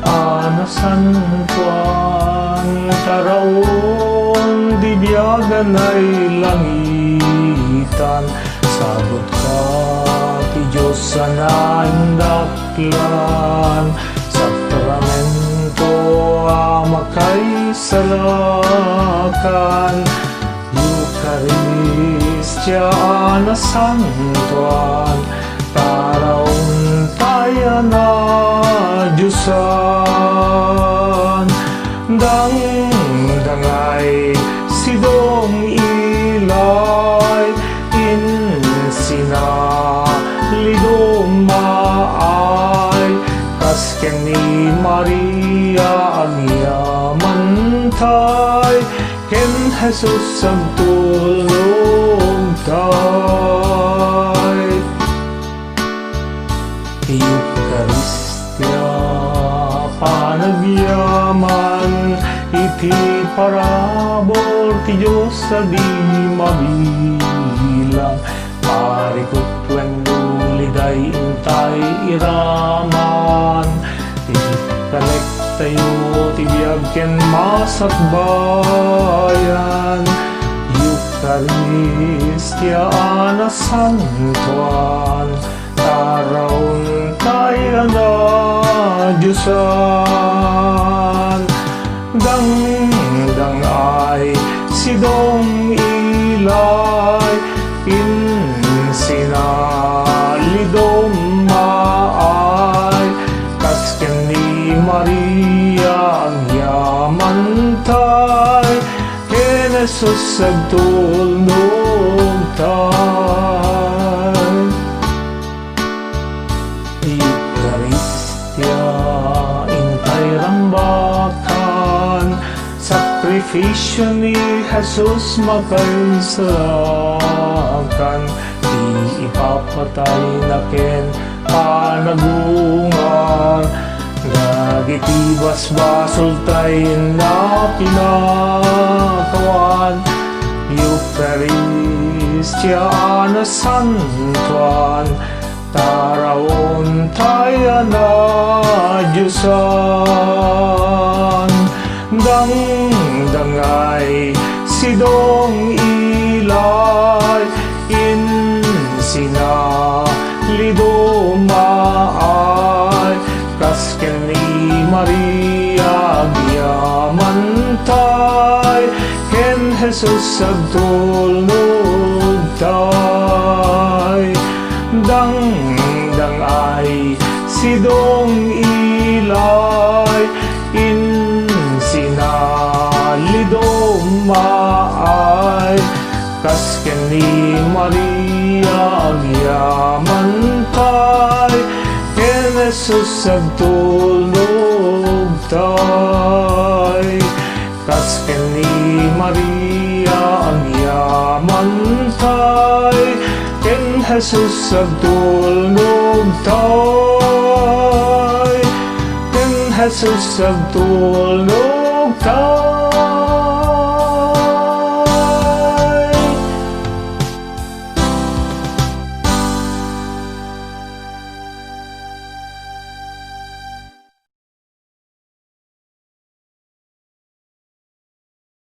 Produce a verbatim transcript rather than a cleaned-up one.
a nasantoan, taraon ti biag a nailangitan, sagutka ti Dios a naindaklan, sakramento a makaisalakan, Eukaristia a nasantoan, taraon tayo nadiosan. Dangdangay, sidong ilay, insina, lidong maay, kas ken ni Maria agyamantay, ken Jesus agtulnogtay. Eukaristia, panagyaman iti parabur ti Dios a di mabilang. Parikut ken uliday intay iraman ti panektayo ti biag ken masakbayan. Eukaristia a nasantoan, taraon tayo nadiosan. Dangdangay, sidong ilay, insina, lidong maay, kas ken ni Maria agyamantay, ken Jesus agtulnogtay. Eukaristia, intay rambakan, sakrifisio ni Jesus makaisalakan, ti ipapatayna ken panagungar dagiti basbasoltay a pinakawan. Eukaristia a nasantoan, taraon tayo nadiosan. Dangdangay, sidong ilay, insina, lidong maay, kas ken ni Maria agyamantay, ken Jesus agtulnogtay. Dangdangay, sidong ilay, insina, lidong maay, kas ken ni Maria agyamantay, ken Jesus agtulnogtay. Kas ken ni Maria agyamantay, ken Jesus agtulnogtay, ken Jesus agtulnogtay.